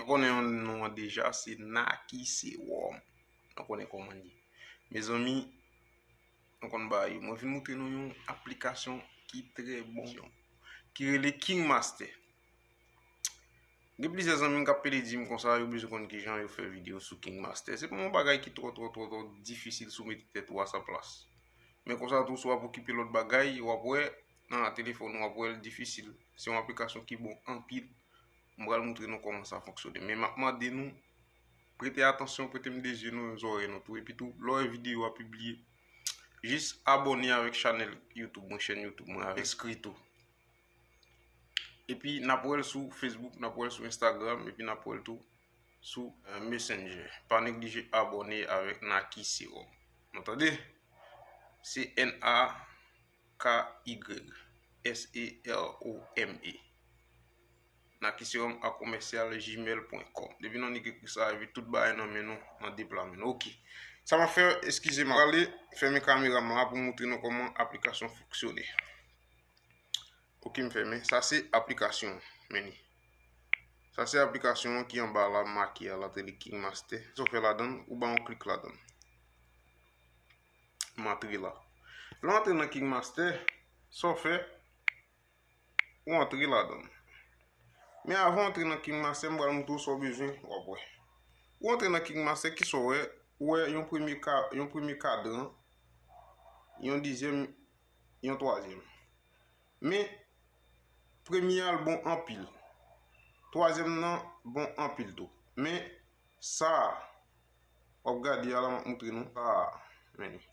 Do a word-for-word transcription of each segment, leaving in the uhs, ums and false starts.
Nou konnen non an deja, se Naki Serum. Nou konnen kòman l ye. Mezanmi, nou konn bagay yo. Mwen vin montre nou yon aplikasyon ki trè bon, ki rele KineMaster. Gen plizyè zanmi m k ap pede di m konsa, yo bezwen konn kijan yo fè videyo sou KineMaster. Se pa yon bagay ki twò, twò, twò, twò difisil si w mete tèt ou a sa plas. Men konsa tou, si w ap okipe lòt bagay, w ap wè nan telefòn ou, w ap wè l difisil. Se yon aplikasyon ki bon anpil. M pral montre nou kòman sa fonksyone. Men m ap mande nou, prete atansyon, prete m de zye nou, zòrèy nou tou. Epi tou, lè w wè videyo a pibliye, jis abòne avèk chanèl YouTube mwen, chèn YouTube mwen, avèk enskri tou. Epi n ap wè l sou Facebook, n ap wè l sou Instagram, epi n ap wè l tou sou, eh, Messenger. Pa neglije abòne avèk Naki Serum. Nou tande? Se N A K Y S E R O M E. Naki Serum a commercial gmail point com. Depi nou nik ekri sa, epi tout bagay nan men nou, nan de pla men nou. Oke. Sa m ap fè, eskize m, m prale fèmen kamera m la pou montre nou kòman aplikasyon fonksyone. Oke, m fèmen. Sa se aplikasyon, men li. Sa se aplikasyon an ki anba la, make a, l antre li KineMaster. Sa w fè ladan l, ou ba yon klik ladan l. M antre la. Lè w antre nan KineMaster, sa w fè, ou antre ladan l. Men avan w antre nan KineMaster, m pral montre w sa w bezwen, w ap wè. Ou antre nan KineMaster, kisa w wè? Ou wè yon premye ka, yon premye kadran, yon dezyèm, yon twazyèm. Men, premye a l bon anpil. Twazyèm nan bon anpil tou. Men, sa a, w ap gade a la, m ap montre nou. Sa a, men li.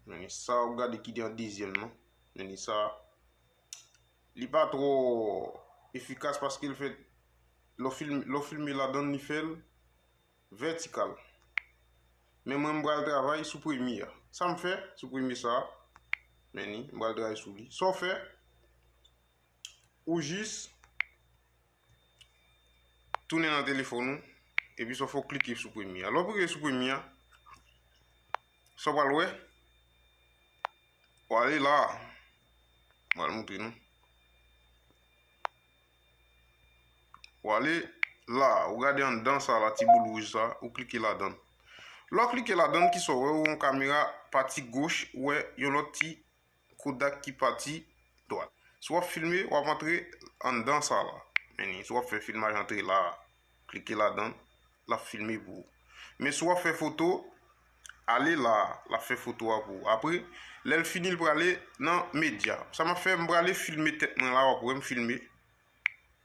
Men li, sa a, w ap gade ki te an dezyèm nan. Men li, sa a. Li pa twò efikas paske l fè, lè w filme, lè w filme ladan l, li fè l vètikal. Men mwen, m pral travay sou premye a. Sa m fè sou premye sa a, men li, m pral travay sou li. Sa w fè, ou jis tounen nan telefòn ou, epi sa w fè, w klike sou premye a. Lè w klike sou premye a, sa w pral wè, w ale la a. M pral montre nou. W ale la, ou gade anndan sa la, ti boul wouj sa, ou klike ladan l. Lè w klike ladan l, kisa w wè? Ou wè yon kamera pati goch, ou wè yon lòt ti Kodak ki pati dwat. Si w ap filme, w ap antre anndan sa la. Men li, si w ap fè filmaj, antre la, klike ladan l, l ap filme pou ou. Men si w ap fè foto, ale la, l ap fè foto a pou ou. Apre, lè l fini, l prale nan medya. Sa m ap fè, m prale filme tèt mwen la, w ap wè m filme.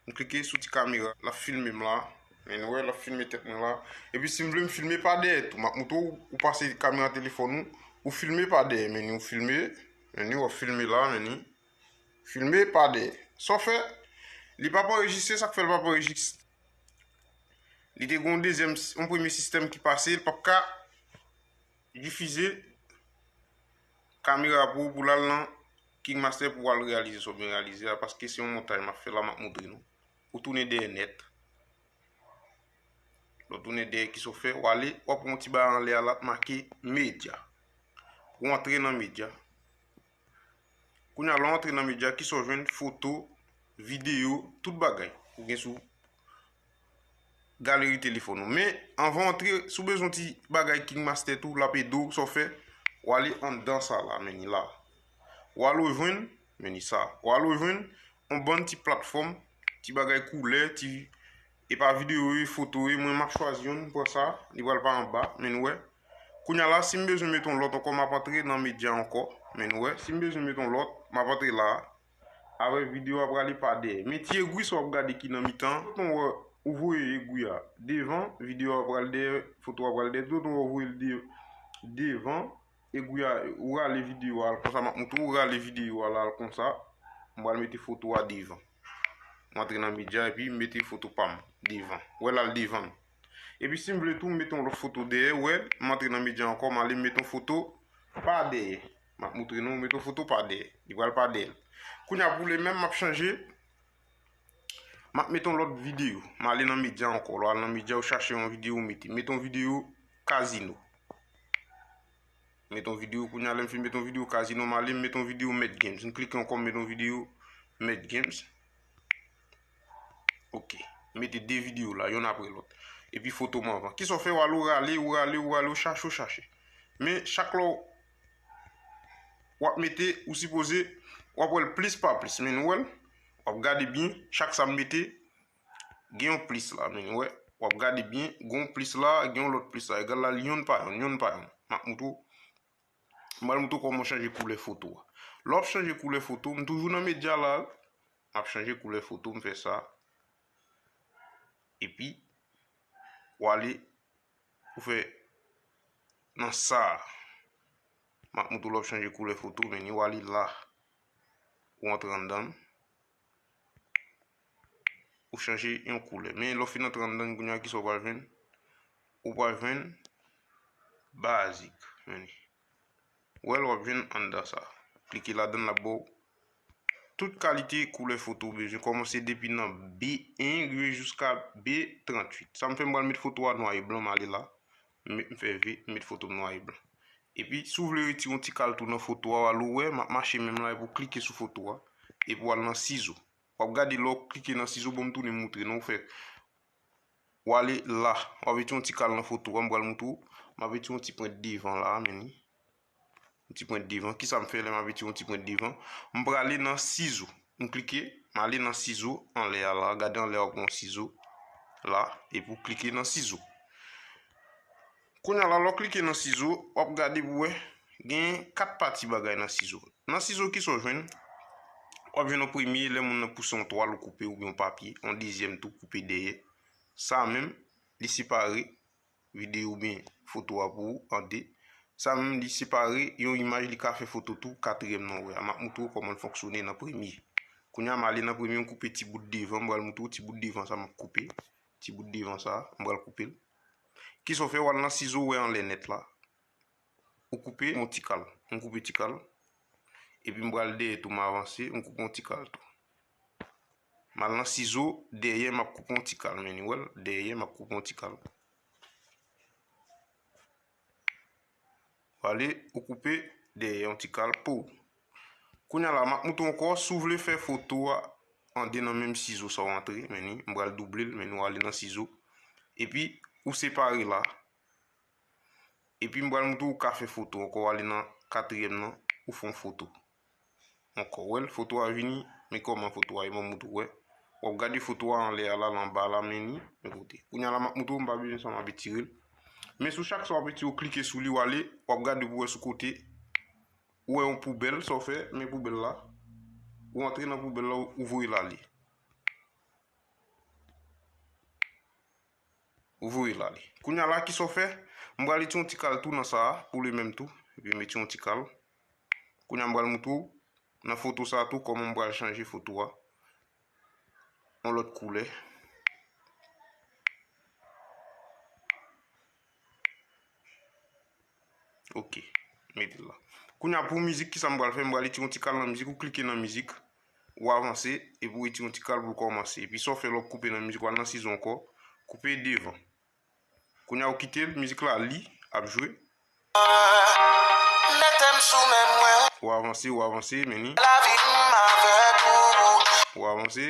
M klike sou ti kamera, l ap filme m la. Men nou wè, l ap filme tèt mwen la. Epi si m vle m filme pa dèyè tou, m ap montre w, ou pase kamera telefòn ou, ou filme pa dèyè, men ou filme, men ou ap filme la, men filme pa dèyè. Sa w fè, li p ap anrejistre, sa k fè l p ap anrejistre. Li te gen yon dezyèm, yon premye sistèm ki pase, li p ap ka difize kamera pou ou, pou l al nan KineMaster pou w al reyalize sa w byen reyalize a, paske se yon montaj m ap fè la, m ap montre nou. Ou tounen dèyè nèt. Lè w tounen dèyè, kisa w fè? W ale, w ap wè yon ti bagay anlè a la k make medya. Ou antre nan medya. Kounye a, lè w antre nan medya, kisa w jwenn? Foto, videyo, tout bagay ou gen sou galeri telefòn ou. Men, anvan w antre, si w bezwen yon ti bagay KineMaster tou, l ap ede w, sa w fè, w ale anndan sa la, men li la. W al rejwenn, men li sa. W al rejwenn yon bann ti platfòm, ti bagay koulè, ti, e pa videyo yo, foto yo, mwen m ap chwazi youn, m pran sa, li pral pa anba, men nou wè. Kounye a la, si m bezwen mete yon lòt ankò, m ap antre nan medya ankò, men nou wè. Si m bezwen mete yon lòt, m ap antre la. Avèk videyo a prale pa dèyè. Men ti egwi sa w ap gade ki nan mitan, tout w wè ou voye egwi a devan, videyo a pral dèyè, foto a pral dèyè, tout w wè ou voye l de-, devan, egwi a, ou rale videyo a al konsa, m ap montre w, ou rale videyo a la al konsa, m pral mete foto a devan. M antre nan medya epi m mete foto pa m devan. Ou wè l al devan. Epi si m vle tou, m mete yon lòt foto dèyè, ou wè, m antre nan medya ankò, m ale m mete yon foto pa dèyè. M ap montre nou, m mete yon foto pa dèyè. Li pral pa dèyè. Kounye a pou lè menm, m ap chanje. M ap mete yon lòt videyo. M ale nan medya ankò. Lè w al nan medya, ou chache yon videyo, ou mete. Mete yon videyo kazino. Mete yon videyo, kounye a, lè m fin mete yon videyo kazino, m ale, m mete yon videyo Mad Games. M klike ankò, m mete yon videyo Mad Games. Ok. Mete de videyo la, yonn apre lòt. Epi foto m anvan. Kisa w fè, w al ou rale, ou rale, ou rale, ou chache, ou chache. Men chak lè w ap mete, ou sipoze, w ap wè l plis pa plis. Men nou wè l, w ap gade byen, chak sa m mete, gen yon plis la, men nou wè. W ap gade byen, gen yon plis la, gen yon lòt plis la. Egal la, yonn pa yonn, yonn pa yonn. M ap moutre w. M pral moutre w kòman w chanje koulè foto a. Lè w ap chanje koulè foto, m toujou nan medya la. M ap chanje koulè foto, m fè sa. Epi, w ale, ou fè nan sa. M ap moutre w lè w ap chanje koulè foto, men ni w ale la. Ou antre anndan l. Ou chanje yon koulè. Men lè w fin antre anndan l, kounye a, kisa w pral jwenn? Ou pral jwenn bazik. Men ni. Ou wè l, w ap jwenn anndan sa. Klike ladan l, l ap ba w tout kalite koulè foto ou bezwen. Kòmanse depi nan B en, rive jiska B tranntuit. Sa m fè, m pral met foto a nwa e blan, m ale la. M met, m fè V, m met foto m nwa e blan. Epi, si w vle retire yon ti kal tou nan foto a, w al ou wè, m ap mache menm la, epi w klike sou foto a. Epi w al nan sizo. W ap gade lè w klike nan sizo, bon, m tounen moutre nou, w fè. W ale la, w ap retire yon ti kal nan foto a, m pral moutre w. M ap retire yon ti pwent devan la, men ni. Yon ti pwent devan. Kisa m fè lè m ap retire yon ti pwent devan? M prale nan sizo. M klike, m ale nan sizo anlè a la. Gade anlè a, w ap wè yon sizo la, epi w klike nan sizo. Kounye a la, lè w klike nan sizo, w ap gade pou w wè gen kat pati bagay nan sizo. Nan sizo, kisa w jwenn? W ap jwenn yon premye, lè moun nan pouse yon twal, ou koupe, oubyen yon papye, yon dezyèm tou, koupe dèyè. Sa a menm, li separe videyo oubyen foto a pou ou an de. Sa menm, li separe yon imaj, li ka fè foto tou, katriyèm nan w wè a. M ap moutre w kòman l fonksyone nan premye. Kounye a, m ale nan premye, m koupe ti bout devan, m pral moutre w ti bout devan sa m ap koupe. Ti bout devan sa, m pral koupe l. Kisa w fè, w al nan sizo, w wè anlè nèt la. Ou koupe yon ti kal. M koupe ti kal. Epi m pral dèyè tou, m avanse, m koupe yon ti kal tou. M al nan sizo, dèyè, m ap koupe yon ti kal. Men ni w wè l, dèyè, m ap koupe yon ti kal. Ale, ou koupe dèyè yon ti kal pou. Kounye a la, m ap moutre w ankò, si w vle fè foto a an de nan menm sizo sa w antre, men ni, m pral double l, men ni w ale nan sizo. Epi, ou separe la. Epi m pral moutre w ou ka fè foto ankò, w ale nan katriyèm nan, ou fè yon foto. Ankò, w wè l, foto a vini, men kòman foto a ye, m ap moutre w, wè. W ap gade foto a anlè a la, anba la, men ni, men kote. Kounye a la, m ap moutre w, m pa bezwen sa, m ap etire l. Men sou chak sa w ap etire, w klike sou li, w ale, w ap gade pou w wè sou kote. Ou wè yon poubèl, sa w fè, men poubèl la. Ou antre nan poubèl la, ou voye l ale. Ou voye l ale. Kounye a la, kisa w fè? M pral retire yon ti kal tou nan sa a, pou li menm tou. Epi m retire yon ti kal. Kounye a, m pral moutre w nan foto sa a tou, kòman m pral chanje foto a. Yon lòt koulè. Ok, mete l la. Kounye a pou mizik, kisa m pral fè? M pral retire yon ti kal nan mizik, ou klike nan mizik, ou avanse, epi ou retire yon ti kal pou l kòmanse. Epi sa w fè lè w koupe nan mizik, w al nan sizo ankò, koupe devan. Kounye a ou kite l, mizik la, li ap jwe. Mete m sou men mwen. Ou avanse, ou avanse, men ni. Lavi m avèk ou. Ou avanse.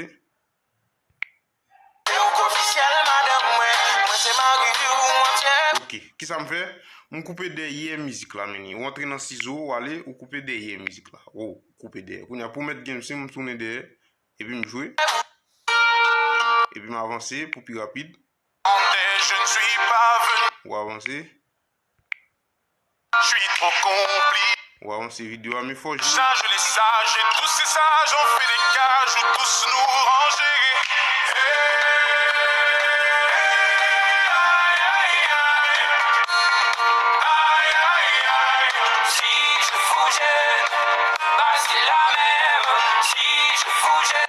E ou k ofisyèl madanm mwen, mwen se mari w, mwen tchè. Ok, kisa m fè? M koupe dèyè mizik la, men ni. Ou antre nan sizo, ou ale, ou koupe dèyè mizik la. Ou koupe dèyè. Kounye a, pou mèt gen, si m tounen dèyè, epi m jwe. Epi m avanse pou pi rapid. Ou avanse. Ou avanse videyo a, men fò jwe.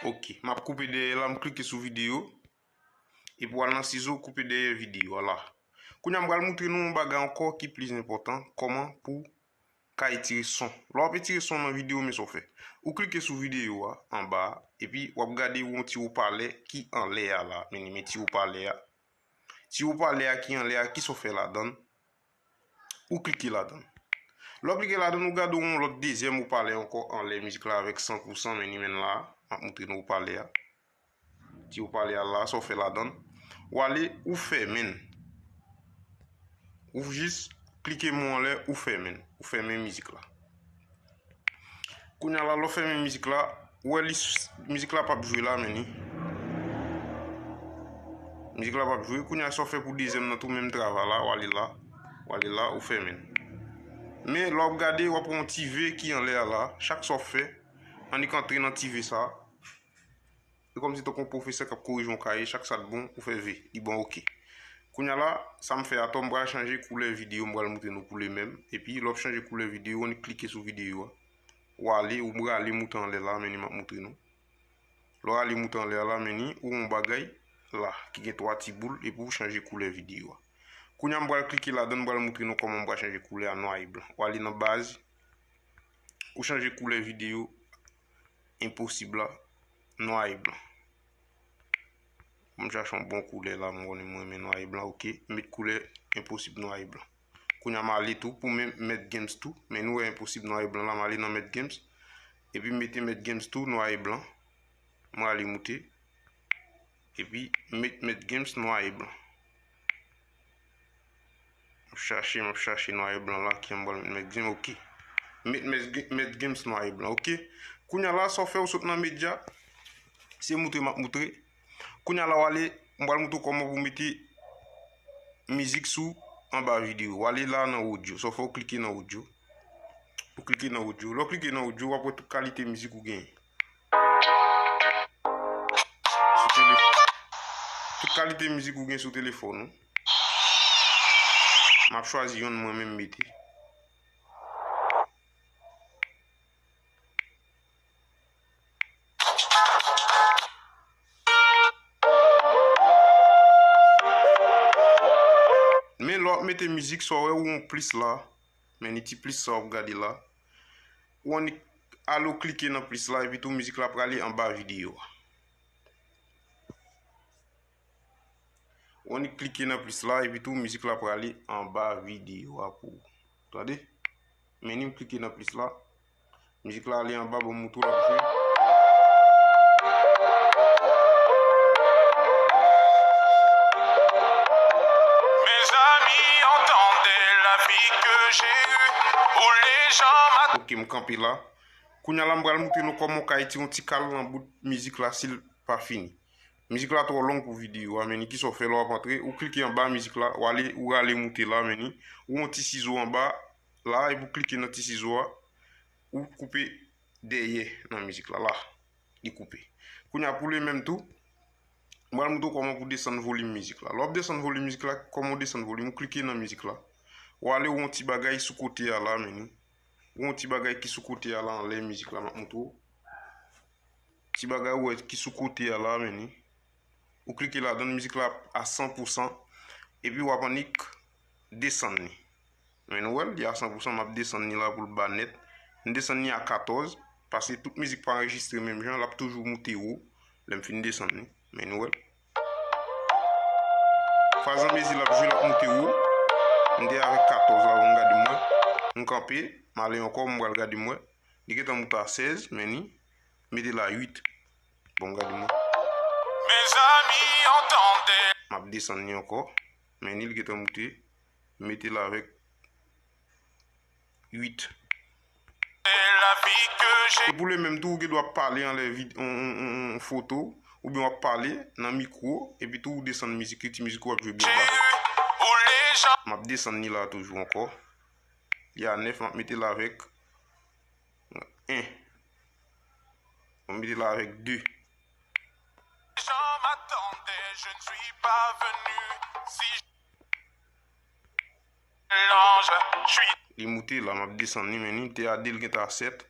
Ok, m ap koupe dèyè la, m klike sou videyo. Epi w al nan sizo, koupe dèyè videyo a la. Kounye a, m pral moutre nou yon bagay ankò ki plis enpòtan, kòman pou ka etire son. Lè w ap etire son nan videyo, men sa w fè. Ou klike sou videyo a, anba a, epi w ap gade yon ti wopalè ki anlè a la. Men, men ti wopalè a. Ti wopalè a ki anlè a, kisa w fè ladan l? Ou klike ladan l. Lè w klike ladan l, ou gade yon lòt dezyèm wopalè ankò anlè mizik la avèk san pou san, men ni menm la, m ap moutre nou wopalè a. Di w pale a la, sa w fè ladan l. W ale, ou fèmen l. Ou jis klike mo anlè, ou fèmen l. Ou fèmen mizik la. Kounye a la, lè w fèmen mizik la, ou wè li, mizik la p ap jwe la, men ni. Mizik la p ap jwe. Kounye a, sa w fè pou dezyèm nan tou, menm travay la, w ale la, w ale la, ou fèmen l. Men, lè w ap gade, w ap wè yon ti V ki anlè a la. Chak sa w fè, annik antre nan ti V sa. Se kòmsi tankou yon pwofesè k ap korije yon kaye, chak sa t bon, ou fè V, li ba w oke. Kounye a la, sa m fè atò, m pral chanje koulè videyo, m pral moutre nou koulè menm. Epi, lè w ap chanje koulè videyo, annik klike sou videyo a. W ale, ou rale moute anlè la, men ni m ap moutre nou. Lè w rale moute anlè a la, men ni, ou wè yon bagay la, ki gen twa ti boul, epi ou chanje koulè videyo a. Kounye a, m pral klike ladan l, m pral moutre nou kòman m pral chanje koulè a nwa e blan. W ale nan baz, ou chanje koulè videyo enposib la, nwa e blan. M chache yon bon koulè la, m konnen m renmen nwa e blan, oke. M met koulè enposib nwa e blan. Kounye a m ale tou pou men Mad Games tou, men nou wè enposib nwa e blan la, m ale nan Mad Games, epi m mete Mad Games tou nwa e blan, m rale moute, epi m met Mad Games nwa e blan. M ap chache, m ap chache nwa e blan la, ki an m pral met Mad Games, oke. M met Mad Ga-, Mad Games nwa e blan, oke. Kounye a la, sa w fè, ou sot nan medya, se moutre m ap moutre. Kounye a la, w ale, m pral moutre w kòman pou w mete mizik sou anba videyo. W ale la nan odyo, sa w fè, ou klike nan odyo. Ou klike nan odyo. Lè w klike nan odyo, w ap wè tout kalite mizik ou genyen. Sou telefòn. Tout kalite mizik ou gen sou telefòn ou. M ap chwazi yonn mwen menm mete. Men lè w ap mete mizik, sa w wè ou yon plis la. Men ni ti plis sa w ap gade la. Ou annik ale w klike nan plis la, epi tou mizik la prale anba videyo a. Ou annik klike nan plis la, epi tou mizik la prale anba videyo a pou ou. Tande? Men ni m klike nan plis la. Mizik la ale anba, ban m moutre w l ap jwe. Mes amis entendaient la vie que j'ai eue, où les gens m'attendent. Ok, m kanpe la. Kounye a la, m pral moutre nou kòman w ka retire yon ti kal nan bout mizik la si l pa fini. Mizik la twò long pou videyo a, men ni kisa w fè lè w ap antre, ou klike anba mizik la, w ale, ou rale moute la, men ni, ou yon ti sizo anba la, epi w klike nan ti sizo a, ou koupe dèyè nan mizik la, la, li koupe. Kounye a pou li menm tou, m pral moutre w kòman pou desann volim mizik la. Lè w ap desann volim mizik la, kòman w desann volim, ou klike nan mizik la, w ale, ou yon ti bagay sou kote a la, men ni, ou yon ti bagay ki sou kote a la, anlè mizik la, m ap moutre w. Ti bagay ou wè ki sou kote a la, men ni. Ou klike ladan l, mizik la a san pou san. Epi w ap annik desann li. Men nou wè l, li a san pou san, m ap desann li la pou l ba nèt. M desann li a katòz, paske tout mizik pa anrejistre menm jan, l ap toujou moute wo lè m fin desann li. Men nou wè l. Fwazanmezi l ap jwe, l ap moute wo. M te avèk katòz la, bon, gade m wè. M kanpe, m ale ankò, m pral gade m wè. Li gentan moute a sèz, men ni, mete l a uit. Bon, gade m wè. Mes amis entendaient. M ap desann li ankò. Men ni, li gentan moute. Mete l avèk uit. La vie que j'ai. E pou li menm tou, ou gen dwa ap pale anlè vid-, on, on, on, on foto, oubyen w ap pale nan mikwo, epi tou ou desann mizik, ti mizik ou ap jwe byen ba. Où les gens. M ap desann li la toujou ankò. Li a nèf, m ap mete l avèk en. M ap mete l avèk de. J'attendais, je ne suis pas venu. Si l'ange, je suis. Li moute la, m ap desann li, men li te a de, l gentan a sèt.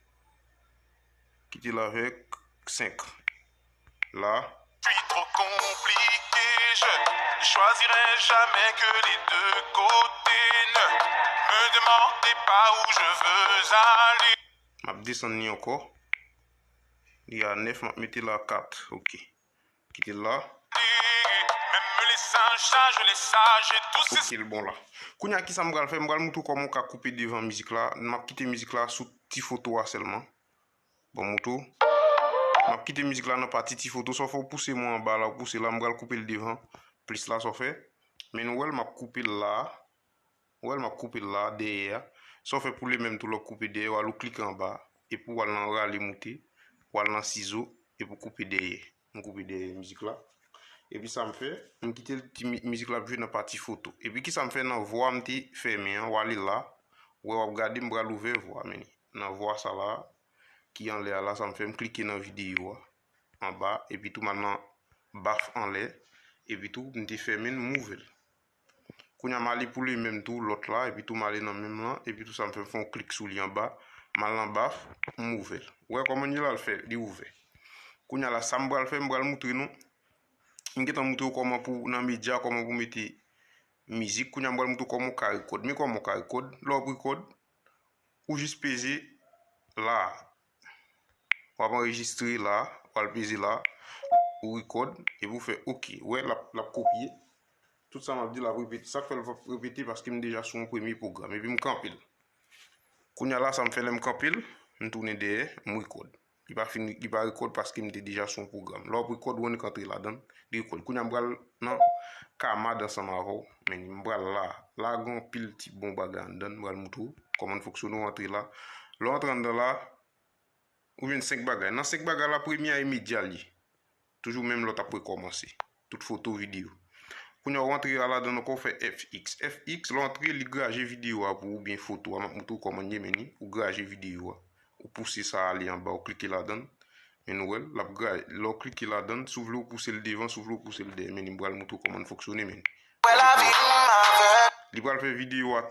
Kite l avèk senk. La. Je suis trop compliqué, je ne choisirai jamais que les deux côtés. Ne me demandez pas où je veux aller. M ap desann li ankò. Li a nèf, m ap mete l a kat. Ok. Kite l la. Même les singes, sages, les sages, et tous ces. Ok, l bon la. Kounye a, kisa m pral fè? M pral moutre w kòman w ka koupe devan mizik la. M ap kite mizik la sou ti foto a sèlman. Bon, moutre w. M ap kite mizik la nan pati ti foto. Sa w fè, w pouse mwen anba la, w pouse la, m pral koupe l devan. Plis la, sa w fè. Men nou wè l, m ap koupe l la. Ou wè l, m ap koupe l la, dèyè a. Sa w fè pou li menm tou, lè w koupe dèyè, w al ou klike anba. Epi w al nan rale moute, w al nan sizo, epi w koupe dèyè. M koupe dèyè mizik la. Epi sa m fè, m kite l ti mi- mizik la ap jwe nan pati foto. Epi kisa m fè nan vwa m te fèmen an, w ale la. Ou wè w ap gade m pral ouvè vwa, men nan vwa sa la ki anlè a la, sa m fè, m klike nan videyo a anba, epi tou m al nan baf anlè, epi tou m te fèmen l, m ouvè l. Kounye a m ale pou li menm tou, lòt la, epi tou m ale nan menm lan, epi tou sa m fè, m fè yon klik sou li anba, m al nan baf, m ouvè l. Ou wè kòman li la, l fè, li ouvè. Kounye a la, sa m pral fè, m pral moutre nou. M gentan moutre w kòman pou nan medya, kòman pou mete mizik. Kounye a m pral moutre w kòman w ka rekòd. Men kòman w ka rekòd. Lè w ap rekòd, ou jis peze la. W ap anrejistre la, w al peze la, ou rekòd, epi w fè oke. Ou wè, l ap, l ap kopye. Tout sa m ap di, l ap repete. Sa k fè l p ap repete, paske m deja sou yon premye pwogram. Epi m kanpe l. Kounye a la, sa m fè lè m kanpe l, m tounen dèyè, m rekòd. Li pa fini, li pa rekòd paske m te deja sou yon pwogram. Lè w ap rekòd, ou annik antre ladan l, li rekòd. Kounye a m pral nan kamad ansanm avè w. Men m pral la. La gen anpil ti bon bagay anndan l. M pral moutre w kòman l fonksyone, w antre la. Lè w antre anndan la, ou jwenn senk bagay. Nan senk bagay la, premye a e medya l ye. Toujou menm lè w t ap rekòmanse. Tout foto, videyo. Kounye a w antre a ladan l ankò, w fè F X. F X, lè w antre, li graje videyo a pou ou, oubyen foto a. M ap moutre w kòman l ye, men ni, ou graje videyo a. Ou pouse sa ale anba, ou klike ladan l. Men nou wè l, l ap graje. Lè w klike ladan l, si w vle w pouse l devan, si w vle w pouse l dèyè. Men ni, m pral moutre w kòman l fonksyone, men ni. Li pral fè videyo a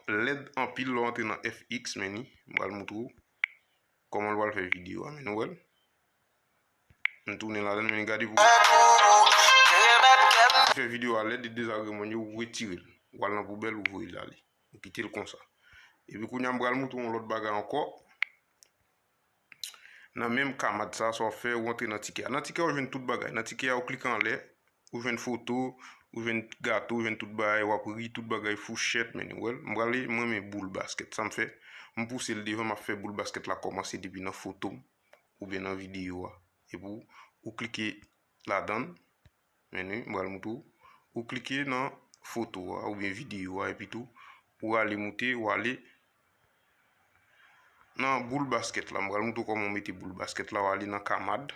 lèd anpil lè w antre nan F X, men ni, m pral moutre w kòman l pral fè videyo a, men nou wè l. M tounen ladan l, men gade pou ou. Li fè videyo a lèd, li dezagreman yo, ou retire l. Ou al nan poubèl, ou voye l ale. Ou kite l konsa. Epi kounye a, m pral moutre w yon lòt bagay ankò. Nan menm kamad sa, sa w ap fè, ou antre nan tikè a. Nan tikè a, ou jwenn tout bagay. Nan tikè a, ou klike anlè, ou jwenn foto, ou jwenn gato, ou jwenn tout bagay, w ap ri, tout bagay, fouchèt, men ni, ou wè l. M prale, m renmen boul baskèt. Sa m fè, m pouse l devan, m ap fè boul baskèt la kòmanse depi nan foto m oubyen nan videyo a. Epi w, ou klike ladan l, men ni, m pral moutre w. Ou klike nan foto a oubyen videyo a, epi tou, ou rale moute, ou ale nan boul baskèt la. M pral moutre w kòman w mete boul baskèt la, ou ale nan kamad.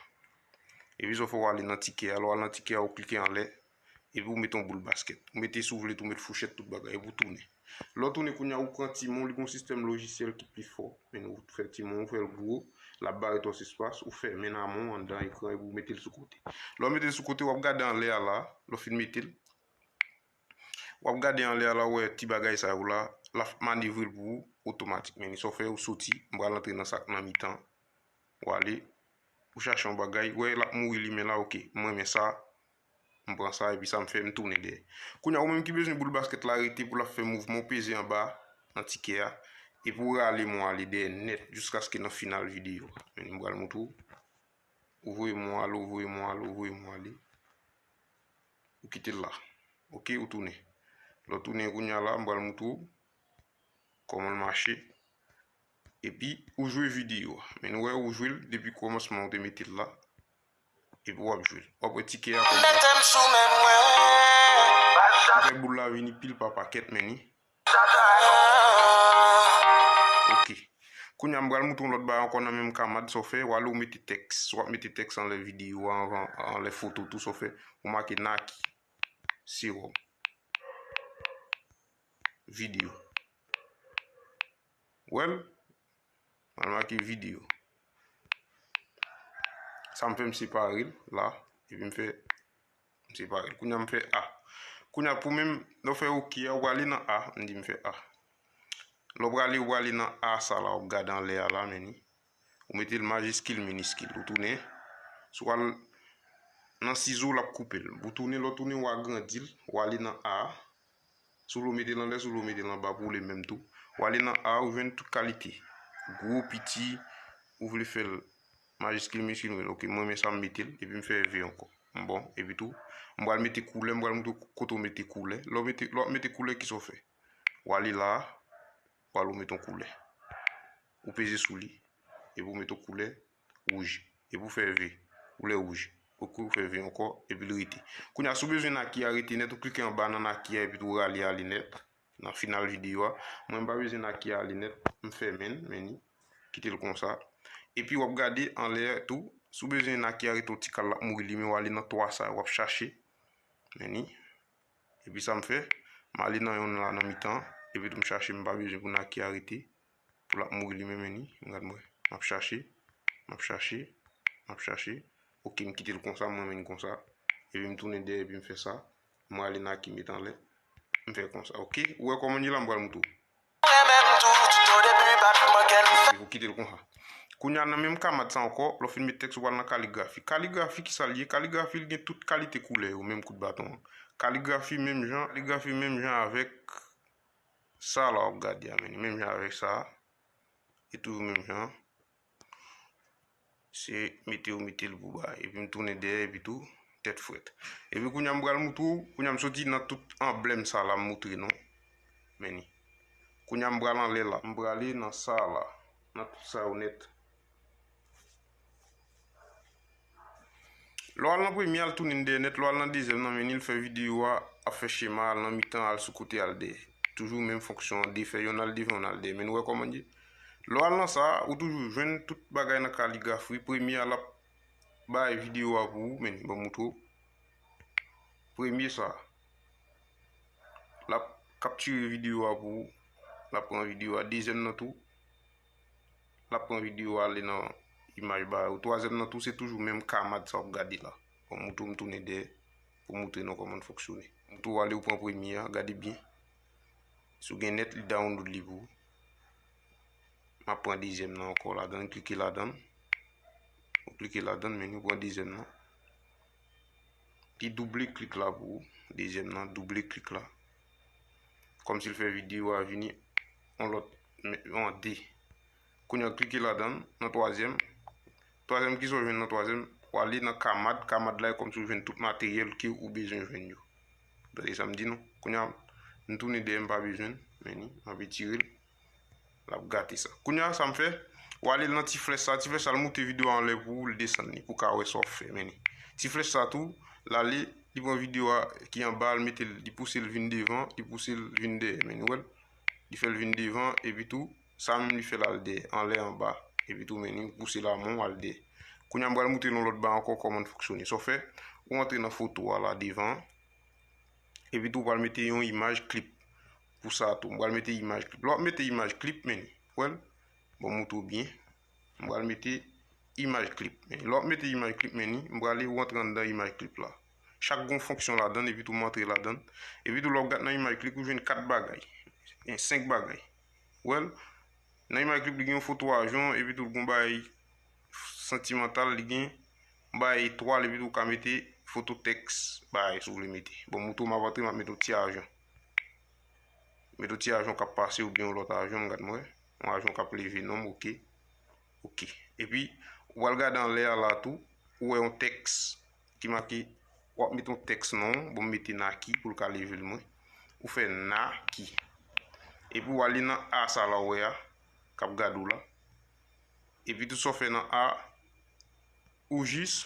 Epi sa w fè, ou ale nan tikè a. Lè w al nan tikè a, ou klike anlè. Epi ou mete yon boul baskèt. Ou mete, si w vle tou, ou met fouchèt, tout bagay, epi ou tounen. Lè w tounen kounye a, ou pran timon, li gon sistèm lojisyèl ki pi fò. Men ou fè timon, ou fè l gwo, l ap bare twòp espas, ou fèmen nan men w anndan ekran, epi ou mete l sou kote. Lè w mete l sou kote, w ap gade anlè a la, lè w fin mete l, w ap gade anlè a la, w wè ti bagay sa yo la, l ap manevre l pou ou otomatik. Men ni, sa w fè, ou soti, m pral antre nan sa k nan mitan, ou ale, ou chache yon bagay, ou wè l ap mouri limen la, oke, m renmen sa, m pran sa, epi sa m fè, m tounen dèyè. Kounye a, ou menm ki bezwen boul baskèt la rete pou l ap fè mouvman, ou peze anba, nan tikè a, epi ou rale men w ale dèyè nèt, jiskaske nan final videyo a. Men ni, m pral moutre w. Ou voye men w ale, ou voye men w ale, ou voye men w ale. Ou kite l la. Oke, ou tounen. Lè w tounen kounye a la, m pral moutre w kòman l mache. Epi, ou jwe videyo a. Men nou wè, ou jwe l depi kòmansman ou te mete l la. Epi w ap jwe l. W ap wè tikè a kòman. Mete m sou men mwen. Ou fè boul la vini pil pa pakèt, men ni. Ok. Kounye a, m pral moutre w lòt bagay ankò nan menm kamad, sa w fè, w ale ou mete tèks. W ap mete tèks anlè videyo a, anvan, anlè foto tou, sa w fè, ou make Naki. Sewòm. Videyo. Wè l? M al make videyo. Sa m fè, m separe l la, epi m fè, m separe l. Kounye a m fè A. Kounye a pou menm, lè w fè ok a, ou prale nan A, m di m fè A. Lè w prale, ou prale nan A sa la, w ap gade anlè a la, men ni. Ou mete l majiskil, miniskil. Ou tounen. Si w al nan sizo, l ap koupe l. Ou tounen, lè w tounen, ou agrandi l. Ou ale nan A. Si w vle w mete l anlè, si w vle w mete l anba pou w li menm tou. Ou ale nan A, ou jwenn tout kalite. Gwo, piti, ou vle fè l majiskil, miniskil, men ok, mwen, men sa m mete l, epi m fè V ankò. Bon, epi tou, m pral mete koulè, m pral moutre w kote w mete koulè. Lè w mete, lè w ap mete koulè, kisa w fè? Ou ale la, ou ale ou mete yon koulè. Ou peze sou li, epi ou mete yon koulè wouj. epi w fè V, koulè wouj. Ok, ou fè V ankò, epi l rete. Kounye a, si w bezwen Naki a rete nèt, ou klike anba nan Naki a, epi tou w rale ale nèt. Nan final videyo a, mwen m pa bezwen Naki a ale nèt, m fèmen l, men ni, kite l konsa. Epi w ap gade anlè tou, si w bezwen Naki a rete yon ti kal l ap mouri li, men w ale nan twa sa yo, w ap chache, men ni. Epi sa m fè, m ale nan yonn la nan mitan an, epi tou m chache, m pa bezwen pou Naki a rete, pou l ap mouri li menm, men ni, gad mwen, m ap chache, m ap chache, m ap chache, ok, m kite l konsa, m renmen l konsa, epi m tounen dèyè, epi m fè sa, m rale Naki met anlè, m fè konsa, ok, ou wè kòman l ye la, m pral moutre w. Epi w kite l konsa. Kounye a nan menm kamad sa ankò, lè w fin met tèks ou pral nan kaligrafi. Kaligrafi ki sa l ye? Kaligrafi l gen tout kalite koulè yo, menm kout baton an. Kaligrafi menm jan, kaligrafi menm jan avèk sa la w ap gade a, men li menm jan avèk sa a. E toujou menm jan. Se mete yo mete l pou bay. Epi m tounen dèyè, epi tou, tèt frèt. Epi kounye a m pral moutre w, kounye a m soti nan tout anblèm sa la m moutre nou. Men ni. Kounye a m pral anlè la. M prale nan sa la. Nan tout sa yo nèt. Lè w al nan premye a, l tounen dèyè nèt, lè w al nan dezyèm nan, men ni l fè videyo a, ap fè chema, al nan mitan, al sou kote, al dèyè. Toujou menm fonksyon an, de fè yonn al devan, yonn al dèyè. Men nou wè kòman l ye. Lè w al nan sa a, ou toujou jwenn tout bagay nan kaligrafi. Premye a, l ap bay videyo a pou ou, men ni, ban m moutre w. Premye sa a. L ap kaptire videyo a pou ou. L ap pran videyo a. Dezyèm nan tou. L ap pran videyo a ale nan imaj ba yo. Twazyèm nan tou, se toujou menm kamad sa w ap gade la. Ban m moutre w, m tounen dèyè pou m moutre nou kòman l fonksyone. M tou ale ou pran premye a, gade byen. Si w gen nèt, li download li pou ou. M ap pran dezyèm nan ankò ladan l, klike ladan l. Ou klike ladan l, men ni, ou pran dezyèm nan. Li double klik la pou ou. Dezyèm nan, double klik la. Kòmsi l fè videyo a vini yon lòt, yon de. Kounye a, klike ladan l, nan twazyèm. Twazyèm, kisa w jwenn nan twazyèm? W ale nan kamad, kamad la e kòmsi w jwenn tout materyèl ke ou bezwen jwenn yo. Tande sa m di nou. Kounye a, m tounen dèyè, m pa bezwen l, men ni, m ap etire l. L ap gate sa. Kounye a, sa m fè, w ale nan ti flèch sa, ti flèch sa, l moute videyo a anlè pou ou, l desann li, pou w ka wè sa w ap fè, men ni. Ti flèch sa tou, l ale, li pran videyo a ki anba, l mete l, li pouse l vin devan, li pouse l vin dèyè, men ni, w wè l? Li fè l vin devan, epi tou, sa menm li fè l al dèyè, anlè anba, epi tou, men ni, pouse l a men w al dèyè. Kounye a, m pral moutre nou lòt bagay ankò, kòman l fonksyone. Sa w fè, ou antre nan foto a la devan, epi tou, ou pral mete yon imaj klip pou sa tou. M pral mete imaj klip. Lè w ap mete imaj klip, men ni, w wè l? Bon, m moutre w byen. M pral mete imaj klip. Men lè w ap mete imaj klip, men ni, m prale ou antre anndan imaj klip la. Chak gon fonksyon ladan l, epi tou m antre ladan l. Epi tou lè w ap gade nan imaj klip, ou jwenn kat bagay. Gen senk bagay. Ou wè l? Nan imaj klip, li gen yon foto ajan, epi tou l gon bagay santimantal, li gen yon bagay etwal, epi tou w ka mete foto tèks, bagay si w vle mete. Bon, m moutre w m ap antre, m ap mete yon ti ajan. Mete yon ti ajan k ap pase oubyen yon lòt ajan, m gad mwen. Yon ajan k ap leve non m, oke. Oke. Epi, ou pral gade anlè a la tou, ou wè yon tèks ki make, w ap mete yon tèks non, bon, m mete Naki pou l ka leve l mwen. Ou fè Naki. Epi, ou ale nan A sa la w wè a, k ap gade w la. Epi, tou sa w fè nan A, ou jis,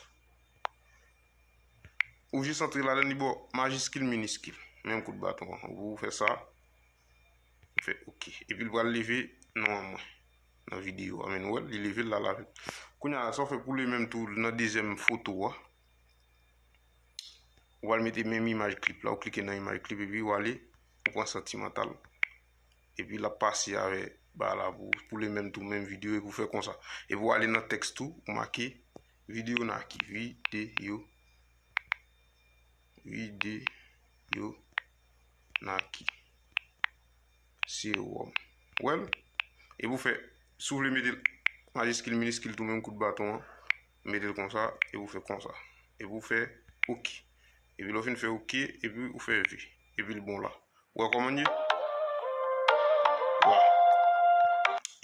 ou jis antre ladan, li ba w majiskil, miniskil. Menm kout baton an. Ou fè sa, ou fè oke. Epi, l pral leve non an mwen. Nan videyo a, men nou wè l, li leve l la, l avèk. Kounye a, sa w fè pou li menm tou, nan dezyèm foto a, ou pral mete menm imaj klip la, ou klike nan imaj klip, epi ou ale, ou pran santimantal. Epi l ap pase avè ba la pou, pou li menm tou, menm videyo, epi ou fè konsa. Epi ou ale nan tèks tou, ou make videyo Naki, videyo, videyo Naki. Sewòm. Wè l? Epi ou fè, si w vle mete l majiskil, miniskil tou menm kout baton an, mete l konsa, epi ou fè konsa. Epi ou fè oke. Epi lè w fin fè oke, epi ou fè V. Epi l bon la. Ou wè kòman l ye? Wa.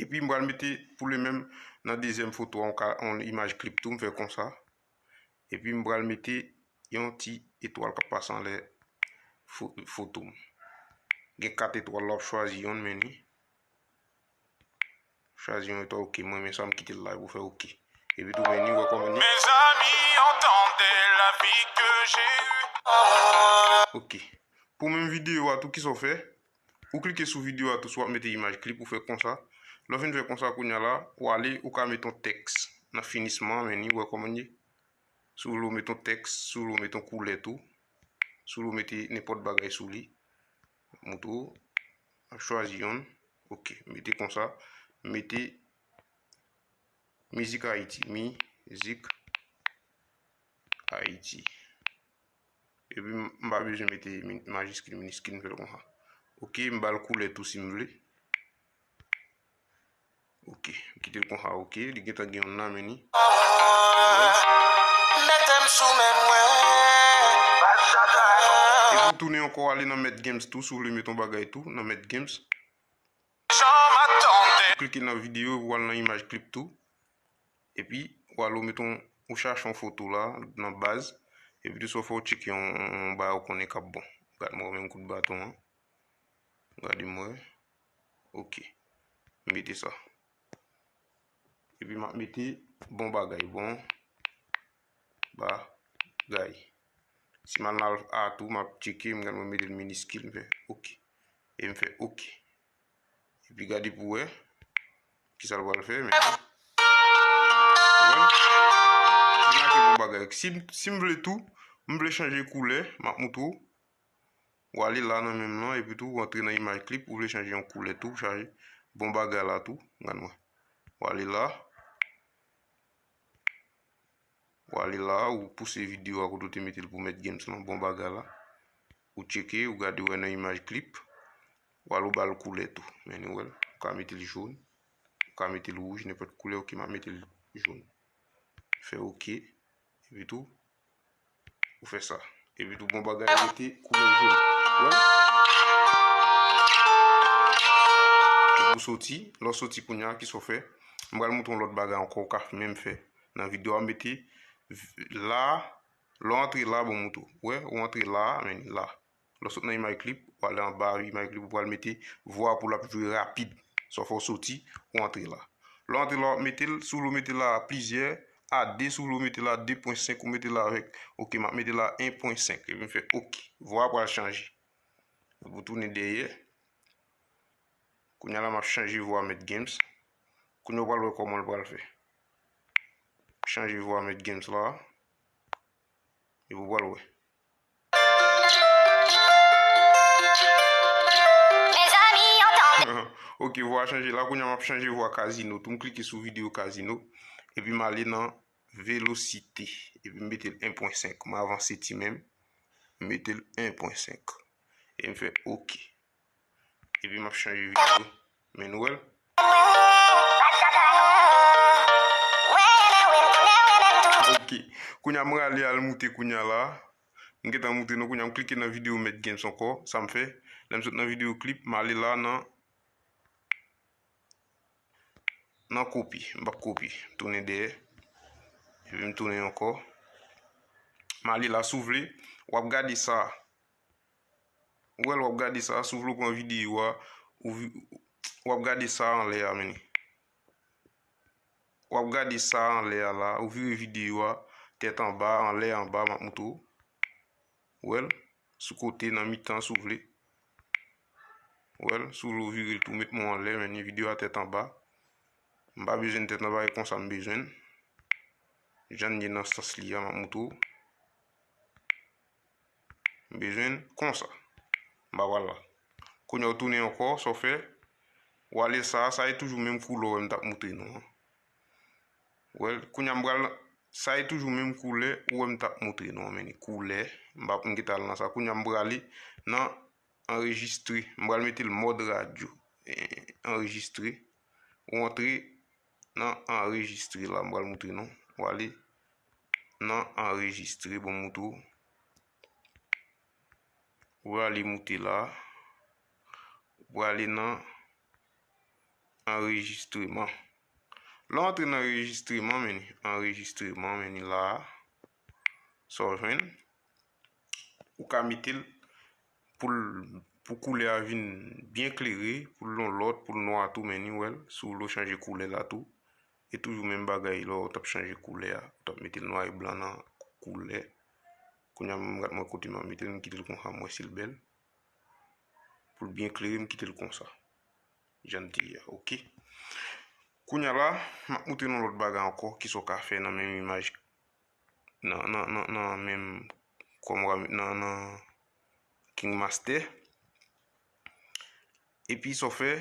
Epi m pral mete pou li menm nan dezyèm foto a, yon ka, yon imaj klip tou, m fè konsa. Epi m pral mete yon ti etwal k ap pase anlè fo-, foto m. Gen kat etwal la, w ap chwazi yonn, men ni. Chwazi yon etwal, oke. Mwen, men sa, m kite l la, epi w fè oke. Epi tou, men ni wè kòman ni. Mes amis, entendez la vie que j'ai eue. Ok. Pou menm videyo a tou, kisa w fè? Ou klike sou videyo a tou, si w ap mete imaj klip, ou fè konsa. Lè w fin fè konsa, kounye a la, ou ale, ou ka mete yon tèks nan finisman, men ni wè kòman ni. Si w vle w mete yon tèks, si w vle w mete yon koulè tou, si w vle w mete nenpòt bagay sou li, moutre w, chwazi yonn, ok, mete konsa, mete Mizik Ayiti, Mizik Ayiti. Epi m pa bezwen mete majiskil, miniskil, m fè l konsa. Ok, m ba l koulè tou si m vle. Ok, m kite l konsa, ok, li gentan gen yon nan men li. Mete m sou men mwen. Epi w tounen ankò, ale nan Met Games tou, si w vle mete yon bagay tou, nan Met Games. Klike nan videyo, epi w al nan imaj klip tou. Epi, w al ou mete yon, ou chache yon foto la, nan baz. Epi tou sa w fè w tcheke yon, yon, yon bagay ou konnen k ap bon. Gad mwen menm kout baton an. Gade mwen. Ok. M mete sa. Epi m ap mete bon bagay, bon bagay. Si m al nan a tou, m ap tcheke, m gade mwen mete l miniskil, m fè ok. E m fè ok. Epi gade pou wè kisa l pral fè, men. Wè? Li make bon bagay. Si, si m vle tou, m vle chanje koulè, m ap moutre w. Ou ale la nan menm lan, epi tou, ou antre nan imaj klip, ou vle chanje yon koulè tou, chanje bon bagay la tou, gad mwen. Ou ale la, ou ale la, ou pouse videyo a kote w te mete l pou Met Games lan, bon bagay la. Ou tcheke, ou gade, ou wè nan imaj klip, ou ale ou ba l koulè tou. Men nou wè l, ou ka mete l jòn, ou ka mete l wouj, nenpòt koulè, ok, m ap mete l jòn. Fè ok, epi tou, ou fè sa. Epi tou bon bagay rete koulè jòn. Wè? Epi ou soti, lè w soti kounye a, kisa w fè? M pral moutre w lòt bagay ankò, ou ka menm fè. Nan videyo a, mete la, lè w antre la, bon, moutre w. Wè, ou antre la, men la. Lè w sot nan imaj klip, ou ale anba imaj klip, ou pral mete vwa pou l ap jwe rapid. Sa w fè w soti, ou antre la. Lè w antre la, w ap mete l, si w vle w mete la plizyè, a de, si w vle w mete la de pwen senk, ou mete la avèk, ok, m ap mete la en pwen senk, epi m fè ok. Vwa a pral chanje. Epi w tounen dèyè. Kounye a la, m ap chanje vwa Met Games. Kounye a w pral wè kòman l pral fè. Chanje vwa Met Games la. Epi w pral wè. Ok, vwa a chanje la. Kounye a m ap chanje vwa Kazino tou. M klike sou videyo Kazino. Epi m ale nan velosite. Epi m mete l en pwen senk. M avanse ti menm. M mete l en pwen senk. E m fè ok. Epi m ap chanje videyo. Men nou wè l. Ok. Kounye a m rale al moute kounye a la. M gentan moute nou kounye a m klike nan videyo Met Games ankò. Sa m fè. Lè m sot nan videyo klip, m ale la nan, nan kopi. M p ap kopi. M tounen dèyè. Epi m tounen ankò. M ale la si w vle. W ap gade sa. Ou wè l, w ap gade sa, si w vle w pran videyo a, ou vi-, w ap gade sa anlè a, men. W ap gade sa anlè a la, ou vire videyo a, tèt anba, anlè, anba, m ap moutre w. Ou wè l, sou kote, nan mitan, si w vle. Ou wè l, si w vle w vire l tou, met men w anlè, men videyo a tèt anba. M pa bezwen tèt anba, e konsa m bezwen l. Jan l ye nan sans li a, m ap moutre w. M bezwen l konsa. M pa pral la. Kounye a w tounen ankò, sa w fè? W ale sa, sa e toujou menm koulè w wè m t ap moutre nou an. Wè l, kounye a m pral, sa e toujou menm koulè ou wè m t ap moutre nou an, men ni koulè. M pa, m gentan al nan sa. Kounye a m prale nan anrejistre. M pral mete l mòd radyo. Eh, anrejistre. Ou antre nan anrejistre la, m pral moutre nou. Ou ale nan anrejistre, bon, m moutre w. Ou prale moute la. Ou prale nan anrejistreman. Lè w antre nan anrejistreman, men ni anrejistreman, men ni la a. Sa w jwenn? Ou ka mete l pou l, pou koulè a vin byen klere, pou l yon lòt, pou l nwa tou, men ni w wè l, si w vle w chanje koulè la tou. E toujou menm bagay, lè w t ap chanje koulè a, ou t ap mete l nwa e blan nan koulè. Kounye a, m gat mwen kote m ap mete l, m kite l konsa, m wè si l bèl. Pou l byen klere, m kite l konsa. Jan l te ye a, oke. Kounye a la, m ap montre nou lòt bagay ankò, kisa w ka fè nan menm imaj, nan, nan, nan, nan menm, kòman, nan, nan KineMaster. Epi sa w fè,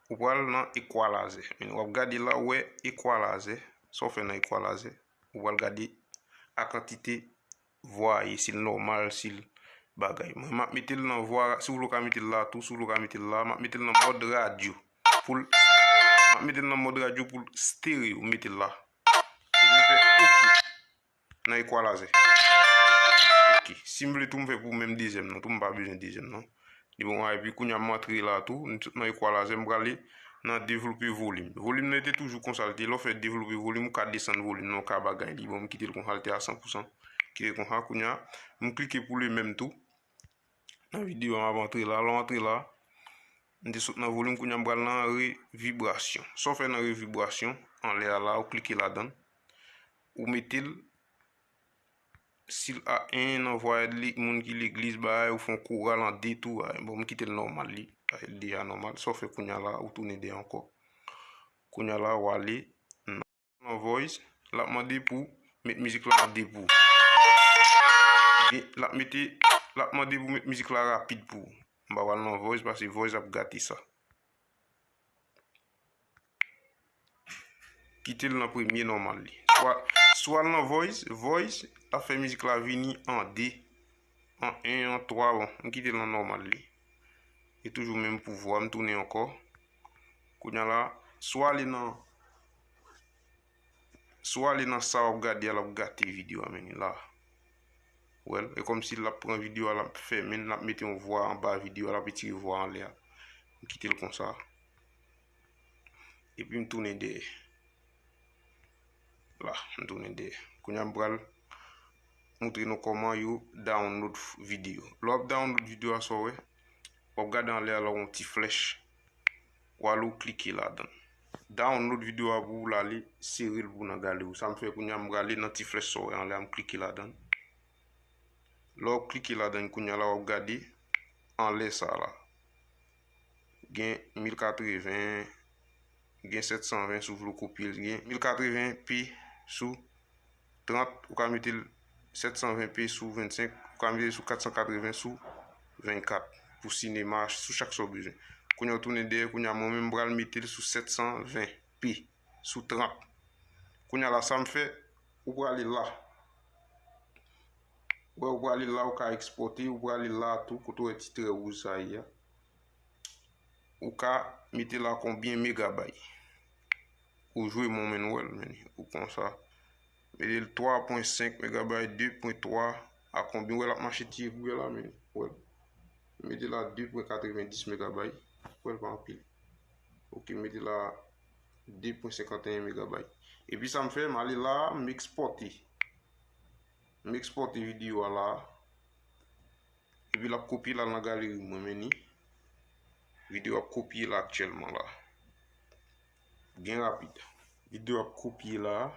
ou pral nan equalizer. Men w ap gade la, ou wè equalizer. Sa w fè nan equalizer, ou pral gade a kantite vwa a ye, si l nòmal, si l bagay. Mwen, m ap mete l nan vwa, si w vle w ka mete l la tou, si w vle w ka mete l la, m ap mete l nan mòd radyo. Pou l, m ap mete l nan mòd radyo pou l stereo, m mete l la. Epi m fè oke nan equalizer. Oke. Si m vle tou, m fè pou menm dezyèm nan tou, m pa bezwen dezyèm nan. Li bon, epi kounye a m antre la tou, m sot nan equalizer, m prale nan devlope volim. Volim nan te toujou konsa l te ye. Lè w fè devlope volim, ou ka desann volim nan, ou ka bagay li. Bon, m kite l konsa l te a san pou san. Kite l konsa, kounye a, m klike pou li menm tou. Nan videyo a, m ap antre la, lè w antre la, m te sot nan volim, kounye a m pral nan revibrasyon. Sa w fè nan revibrasyon, anlè a la, ou klike ladan l, ou mete l, si l a en nan vwayèt li, moun ki legliz, bagay, ou fè yon koral an de tou, a, bon, m kite l nòmal li, a, l deja nòmal. Sa w fè kounye a la, ou tounen dèyè ankò. Kounye a la, w ale nan voice, l ap mande pou met mizik la an de pou ou. Ebyen, l ap mete, l ap mande pou met mizik la rapid pou ou. M pa pral nan voice, paske voice ap gate sa. Kite l nan premye nòmal li. Swa, swa l nan voice, voice, l ap fè mizik la vini an de, an en, an twa, bon, m kite l nan nòmal li. E toujou menm pou vwa, m tounen ankò. Kounye a la, swa li nan, swa li nan sa w ap gade a, l ap gate videyo a, men la. Ou wè l, e kòmsi l ap pran videyo a, l ap fèmen l, l ap mete yon vwa anba videyo a, l ap retire vwa anlè a. M kite l konsa. Epi m tounen dèyè. La, m tounen dèyè. Kounye a m pral montre nou kòman yo download f-, videyo. Lè w ap download videyo a, sa w wè, w ap gade anlè a la, yon ti flèch. W ale w klike ladan l. Download videyo a pou ou, l ale sere l pou w nan galri w. Sa m fè kounye a, m prale nan ti flèch sa w wè anlè a, m klike ladan l. Lè w klike ladan l kounye a la, w ap gade anlè sa la. Gen mil katreven, gen sèt san ven si w vle w kopye l, gen mil katreven p sou trant, ou ka mete l sèt san ven p sou vennsenk, ou ka mete l sou kat san katreven sou vennkat pou sinema, sou chak sa w bezwen. Kounye a w tounen dèyè, kounye a mwen menm m pral mete l sou sèt san ven p sou trant. Kounye a la, sa m fè, ou prale la. Ou wè, ou prale la, ou ka ekspòte, ou prale la tou, kote w wè ti trè wouj sa ye a. Ou ka mete la konbyen megabay. Ou jwe mwen menm, ou wè l, men, ou konsa. Mete l twa pwen senk megabay, de pwen twa, a konbyen, ou wè l ap mache ti egwè la, men, ou wè l. Mete la de pwen katrevendis megabay, ou wè l pa anpil. Oke, mete la de pwen senkanteyen megabay. Epi sa m fè, m ale la, m ekspòte. M ekspòte videyo a la. Epi l ap kopye l al nan galeri mwen, men ni. Videyo ap kopye la aktyèlman la. Byen rapid. Videyo ap kopye la.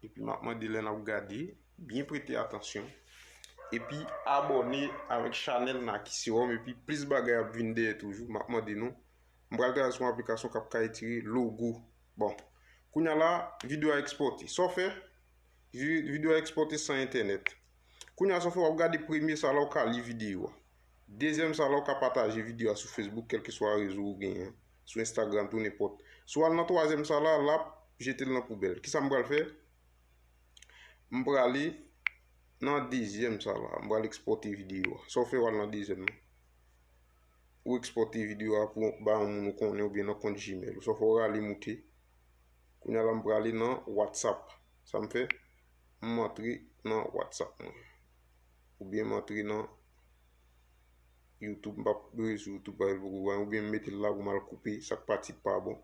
Epi m ap mande lè n ap gade, byen prete atansyon. Epi abòne avèk chanèl Naki Serum. Epi plis bagay ap vin dèyè toujou. M ap mande nou. M pral travay sou yon aplikasyon k ap ka retire logo. Bon. Kounye a la, videyo a ekspòte. Sa w fè? Vi-, videyo a ekspòte san entènèt. Kounye a sa w fè, w ap gade premye sa la, w ka li videyo a. Dezyèm sa la, w ka pataje videyo a sou Facebook, kèlkeswa rezo ou genyen, sou Instagram, tou nenpòt. Si w al nan twazyèm sa la, l ap jete l nan poubèl. Kisa m pral fè? M prale nan dezyèm sa la. M pral ekspòte videyo a. Sa w fè, w al nan dezyèm nan. Ou ekspòte videyo a pou ba yon moun ou konnen oubyen nan kont Gmail ou. Sa w fè, w rale moute. Kounye a la, m prale nan WhatsApp. Sa m fè? M antre nan WhatsApp mwen. Oubyen m antre nan YouTube, m p ap rete sou YouTube, pa poko pran, oubyen m mete l la pou m al koupe sa k pati k pa bon.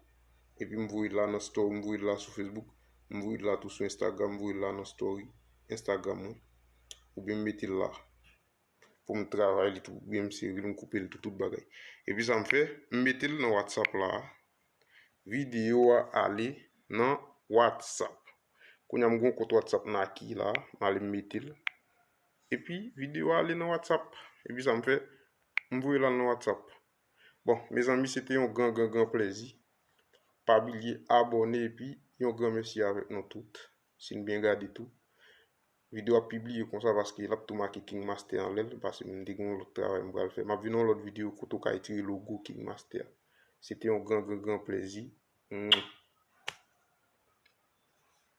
Epi m voye l la nan story, m voye l la sou Facebook, m voye l la tou sou Instagram, m voye l la nan story Instagram mwen. Oubyen m mete l la pou m travay li tou, oubyen m sere l, m koupe l tou, tout bagay. Epi sa m fè, m mete l nan WhatsApp la. Videyo a ale nan WhatsApp. Kounye a m gen yon kont WhatsApp Naki la, m ale m mete l. Epi videyo a ale nan WhatsApp. Epi sa m fè, m voye l al nan WhatsApp. Bon, mezanmi, se te yon gran, gran, gran plèzi. Pa bliye abòne epi yon gran mèsi avèk nou tout. Si n byen gade tou, videyo ap pibliye konsa paske l ap tou make King Master anlè l, paske m te gen yon lòt travay m pral fè. M ap vin yon lòt videyo kote w ka retire logo King Master. Se te yon gran, gran, gran plèzi. Mwah.